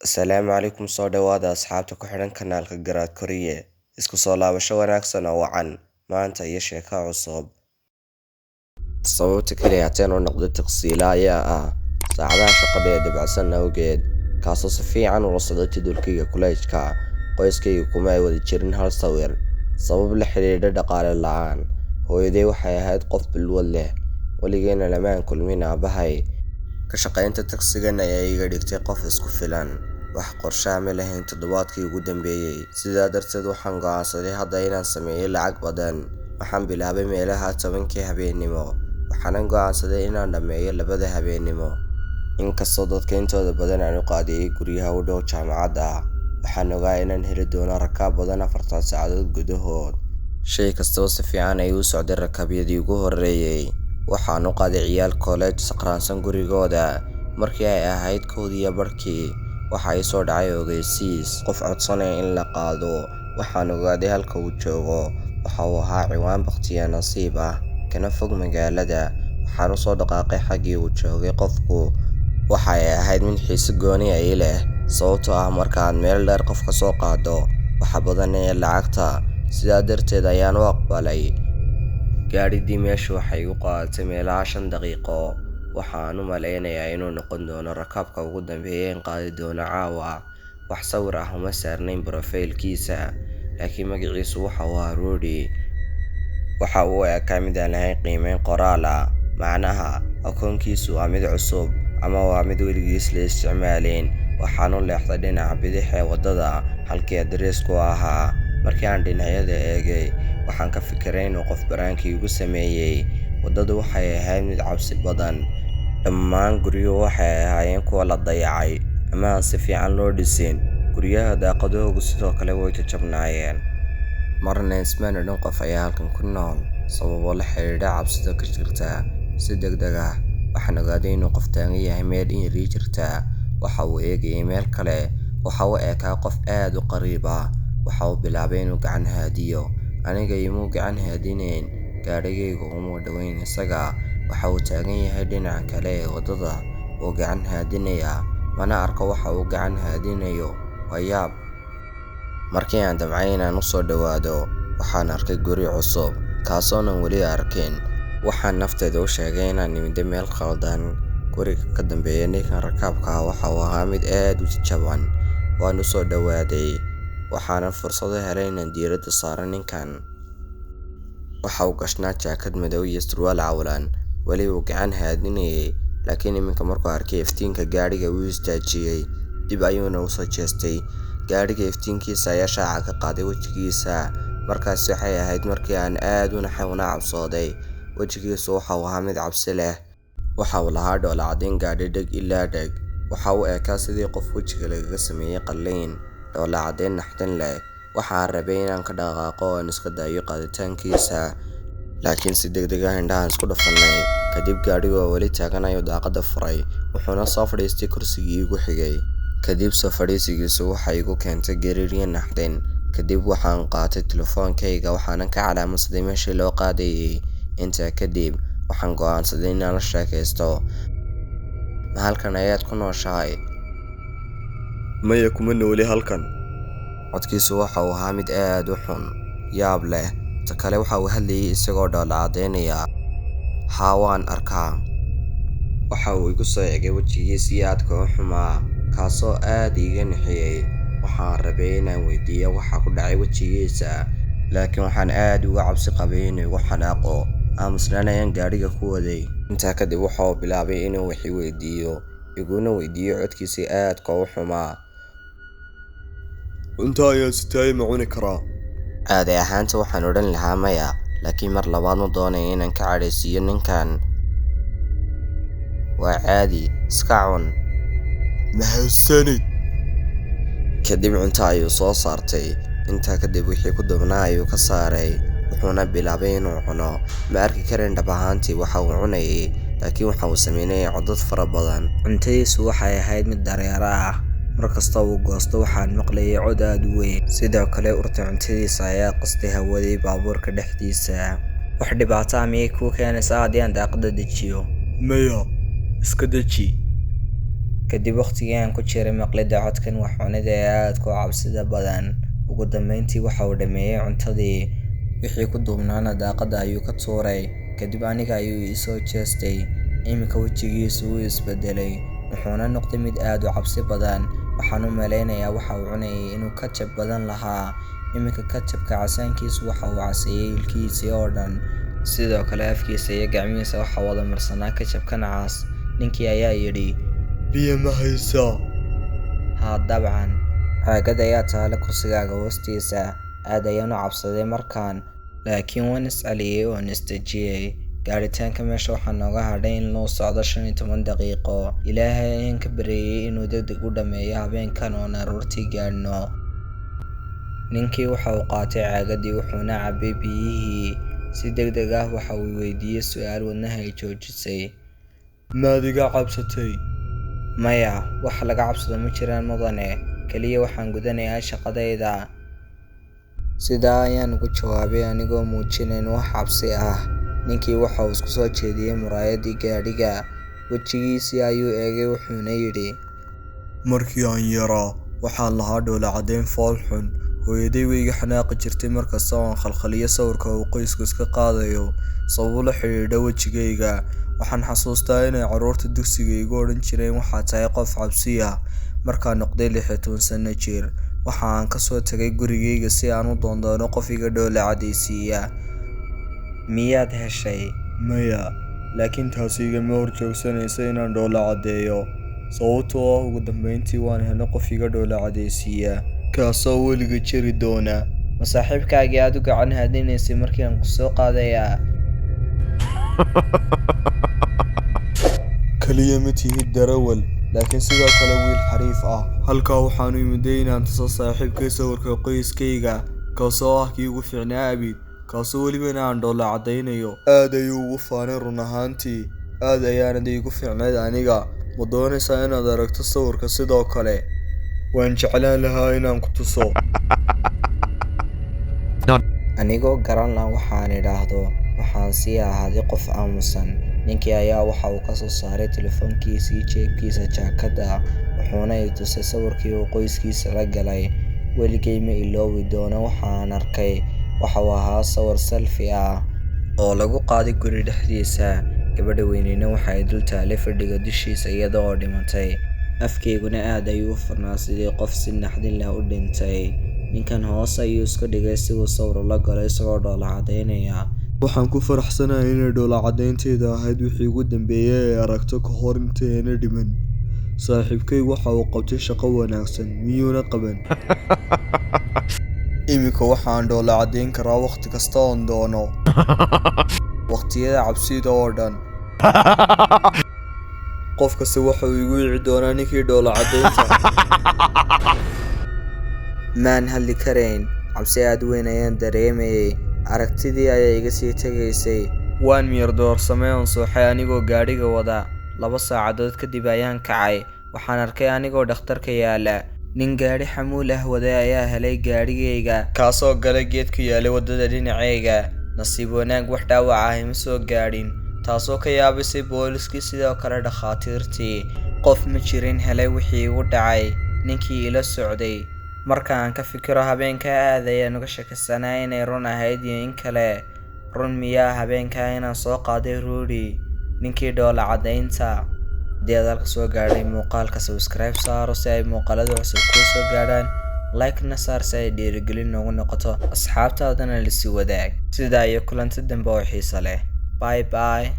Asalaamu calaykum, soo dhawaada asxaabta ku xidhan kanaalka Garaad Koriye. Isku soo laabasho wanaagsan oo wacan maanta iyo sheeko cusub. Sababta kaliya hateen u noqday tagsiile ayaa ah saacadaha shaqada ee dabacsan awgeed, kaasoo si fiican ula socda jadwalkayga kuleejka. Qoyskayga kuma ay wada jirin hal sawir, sabab la xiriirta dhaqaale la'aan. Hooyaday waxay ahayd qof balwad leh, weligeena lamaan kulmin aabbahay. Ka shaqaynta tagsigan ayaa iga dhigtay qof isku filan. Wax qorshe ah ma lahayn toddobaadkii ugu dambeeyay, sidaa darteed waxaan go'aansaday hadda inaan sameeyo lacag badan. Waxaan bilaabay meelaha 10-kii habeenimo, waxaanan go'aansaday inaan dhammeeyo 2-da habeenimo. Inkastoo dadka intooda badan aan u qaadayay guryaha u dhow jaamacadda, waxaan ogaa inaan heli doono rakaab badan 4 saacadood gudahood. Shay kastaba si fiican ayuu u socday rakaabyadii ugu horreeyay. Waxaan u qaaday ciyaal kollej sakhraansan gurigooda. Markii ay ahayd 1:20, waxaa ii soo dhacay ogeysiis qof codsanaya in la qaado. Waxaan ogaaday halka uu joogo. Waxa uu ahaa ciwaan bakhtiyaa nasiib ah, kana fog magaalada. Waxaan u soo dhaqaaqay xaggii uu joogay qofku. Waxa ay ahayd mid xiise gooni ah ii leh, sababtoo ah marka aad meel dheer qof ka soo qaaddo, waxa badanaya lacagta, sidaa darteed ayaan u aqbalay. Gaadhidii meeshu waxay igu qaadatay meelaha 5 daqiiqo. Waxa aan u maleynayaa inuu noqon doono rakaabka ugu dambeeya ee qaadi doona caawa. Wax sawir ah uma saarnayn borofaylkiisa, laakiin magaciisu waxa uu ahaa Rudy. Waxa uu u ekaa mid aan lahayn qiimeyn qoraal ah, macnaha akoonkiisu waa mid cusub ama waa mid weligiis la isticmaalin. Waxaan u leexday dhinaca bidix ee waddada, halkii addreesku ahaa. Markii aan dhinacyada eegay, waxaan ka fikiray inuu qof baraanki igu sameeyay. Waddadu waxay ahayd mid cabsi badan. Dhammaan guryuhu waxay ahaayeen kuwo la dayacay ama aan si fiican loo dhisin. Guryaha daaqadahoodu sidoo kale way jajabnaayeen. Marna ismaan odhan qof ayaa halkan ku nool, sababo la xiriira cabsida ka jirta. Si degdeg ah, waxaan ogaaday inuu qof taagan yahay meel in yar ii jirta. Waxa uu eegayay meel kale. Waxa uu u ekaa qof aad u qariib ah. Waxa uu bilaabay inuu gacan haadiyo. Aniga imuu gacan haadinayn, gaadhigaygu uma dhoweyn isaga. Waxa uu taagan yahay dhinaca kale ee waddada, wuu gacan haadinayaa, mana arko waxa uu gacan haadinayo. Waa yaab. Markii aan damcay inaan u soo dhowaado, waxaan arkay guri cusub, kaasoonan weli arkin. Waxaan naftayda u sheegay inaan nimid meel khaldan. Guriga ka dambeeya ninkan rakaabka ah waxa uu ahaa mid aad u jajaban. Waan u soo dhowaaday, waxaanan fursad u helay inaan diiradda saaro ninkan. Waxa uu gashnaa jaakad madow iyo surwaal cawlan. Weli wuu gacan haadinayay, laakiin iminka markuu arkay iftiinka gaadhiga wuu istaajiyay. Dib ayuuna u soo jeestay. Gaadhiga iftiinkiisa ayaa shaaca ka qaaday wejigiisa. Markaasi waxay ahayd markii aan aad u naxay una cabsooday. Wejigiisu waxa uu ahaa mid cabsi leh. Waxa uu lahaa dhoolla caddayn gaadhay dheg ilaa dheg. Waxa uu ekaa sidii qof wejiga lagaga sameeyay qalliin. Dhoolla caddayn naxdin leh. Waxaan rabay inaan ka dhaqaaqo oo aan iska daayo qaaditaankiisa, laakiin si degdeg ah indhahaan isku dhufannay. Kadib gaadhiga oo weli taagan ayuu daaqadda furay, wuxuuna soo fadhiistay kursigii igu xigay. Kadib soo fadhiisigiisu waxay igu keentay gariir iyo naxdin. Kadib waxaan qaatay telefoonkayga waxaanan ka calaamadsaday meeshii loo qaadayay. Intaa kadib, waxaan go'aansaday inaan la sheekaysto. Ma halkan ayaad ku nooshahay? Maya, kuma nooli halkan. Codkiisu waxa uu ahaa mid aad u xun, yaab leh. Ta kale waxa uu hadlayay isagoo dhoolla caddaynaya. Haa, waan arkaa. Waxa uu igu soo eegay wejigiisii aadka u xumaa, kaasoo aad iiga nixiyay. Waxaan rabay inaan weydiiyo waxa ku dhacay wejigiisa, laakiin waxaan aad uga cabsi qabay inuu igu xanaaqo. Aamusnaan ayaan gaadhiga ku waday. Intaa kadib waxa uu bilaabay inuu wax i weydiiyo, iguna weydiiyo codkiisii aadka u xumaa. Cunto ayaan sitaayay, ma cuni karaa? Caadi ahaanta waxaan odhan lahaa maya, laakiin mar labaad ma doonayo inaan ka cadhaysiiyo ninkan. Waa caadi, iska cun. Mahadsanid. Kadib cunto ayuu soo saartay. Intaa kadib wixii ku dubnaa ayuu ka saaray, wuxuuna bilaabay inuu cuno. Ma arki karin dhab ahaantii waxa uu cunayay, laakiin waxa uu sameynayay codad fara badan. Cuntadiisu waxay ahayd mid dareere ah. Mar kasta oo uu goosto waxaan maqlayay cod aad u weyn. Sidoo kale urta cuntadiisa ayaa qastay hawadii baabuurka dhexdiisa. Wax dhibaato ah miyay kuu keenaysaa haddii aan daaqadda dejiyo? Maya, iska deji. Kadib waqtigii aan ku jiray maqlidda codkan wax cunida ee aadka u cabsida badan, ugu dambeyntii waxa uu dhammeeyay cuntadii. Wixii ku duubnaana daaqadda ayuu ka tuuray. Kadib aniga ayuu ii soo jeestay. Iminka wejigiisu wuu is beddelay, wuxuuna noqday mid aad u cabsi badan. Waxaan u maleynayaa waxa uu cunayay inuu ketchup badan lahaa. Iminka ketchup-ka casaankiisu waxa uu caseeyay ilkihiisii oo dhan. Sidoo kale afkiisa iyo gacmihiisa waxaa wada marsanaa ketchup-kan cas. Ninkii ayaa yidhi, Biyo ma haysaa? Haa, dabcan. Caagad ayaa taalla kursigaaga hoostiisa. Aad ayaan u cabsaday markaan, laakiin waan is celiyay oon is dejiyay. Gaaritaanka meesha waxaa nooga hadhay in loo socdo 15 daqiiqo. Ilaahay ayaan ka baryayay inuu degdeg u dhammeeyo habeenkan oon aroortii gaadhno. Ninkii waxa uu qaatay caagaddii wuxuuna cabbay biyihii. Si degdeg ah waxa uu i weydiiyay su'aal wadnaha i joojisay. Maad iga cabsatay? Maya, wax laga cabsado ma jiraan mudane. Kaliya waxaan gudanayaa shaqadayda. Sidaa ayaan ugu jawaabay anigoo muujinayn wax cabsi ah. Ninkii waxa uu isku soo jeediyay muraayaddii gaadhiga. Wejigiisii ayuu eegay wuxuuna yidhi, Markii aan yaraa, waxaan lahaa dhoolla-caddayn fool xun. Hooyaday way iga xanaaqi jirtay mar kasta oo aan khalkhaliyo sawirka uu qoysku iska qaadayo sababo la xiriira wejigayga. Waxaan xasuustaa inay carruurta dugsiga igu odhan jireen waxaad tahay qof cabsi ah. Markaan noqday 16 sano jir, waxa aan ka soo tagay gurigayga si aan u doondoono qof iga dhoolla caddaysiiya. Miyaad heshay? Maya, laakiin taasi igama horjoogsanayso inaan dhoolla caddeeyo, sababtoo ah ugu dambeyntii waan helay qof iga dhoolla caddaysiiya, kaasoo weliga jiri doona. Ma saaxiibkaagii aad u gacan haadinaysay markii aan ku soo qaadayaa? Kaliya ma tihid darawal, laakiin sidoo kale wiil xariif ah. Halkaa waxaan u imiday inaan tuso saaxiibkay sawirka qoyskayga, kaasoo ah kii ugu fiicnaa abid, kaasoo welibana aan dhoolla caddaynayo. Aad ayuu ugu faanay run ahaantii, aad ayaanad iigu fiicnayd aniga. Ma doonaysaa inaad aragto sawirka sidoo kale? Waan jeclaan lahaa inaan ku tuso. Anigoo garan la' waxaan idhaahdo, waxaan sii ahaaday qof aamusan. Ninkii ayaa waxa uu ka soo saaray telefoonkiisii jeebkiisa jaakadda, wuxuuna i tusay sawirkii uu qoyskiisa la galay. Weligay ma iloobi doono waxa aan arkay. Waxa uu ahaa sawir selfie ah oo lagu qaaday guri dhexdiisa. Gabadha weynina waxa ay dul taallay fadhiga dushiisa iyada oo dhimatay. Afkayguna aad ayuu u furnaa sidii qof si naxdin leh u dhintay. Ninkan hoos ayuu isku dhigay si uu sawir ula galo isagoo dhoolla caddaynaya. Waxaan ku faraxsanahay inay dhoolla caddayntayda ahayd wixii ugu dambeeyay ee aragto ka hor intaanay dhiman. Saaxiibkay waxa uu qabtay shaqo wanaagsan, miyuuna qaban? Iminka waxaan dhoolla caddayn karaa wakhti kasta oon doono. Waqtiyada cabsida oo dhan. Qof kasta waxa uu igu wici doonaa ninkii dhoolla caddaynta. Maan hadli karayn. Cabsi aad u weyn ayaan dareemayay. Aragtidii ayaa iga sii tagaysay. Waan miyir doorsamay oon suuxay anigoo gaadhiga wada. 2 saacadood kadib ayaan kacay. Waxaan arkay anigoo dhakhtarka yaalla. Nin gaadhi xamuul ah waday ayaa helay gaadhigayga, kaasoo galay geed ku yaallay waddada dhinacayga. Nasiib wanaag wax dhaawac ah ima soo gaadhin, taasoo ka yaabisay booliskii sidoo kale dhakhaatiirtii. Qof ma jirin helay wixii igu dhacay. Ninkii ila socday. Marka aan ka fikiro habeenkaa aad ayaan uga shakisanaa inay run ahayd iyo in kale. Run miyaa habeenkaa inaan soo qaaday Rudy, ninkii dhoolla caddaynta? Haddii aad halka soo gaadhay muuqaalka, subscribe saaro si ay muuqaalada cusub kuu soo gaadhaan. Like-na saar si ay dhiirigelin noogu noqoto. Asxaabtaadana la sii wadaag. Sidaa iyo kulanti dambe oo xiiso leh. Bye bye.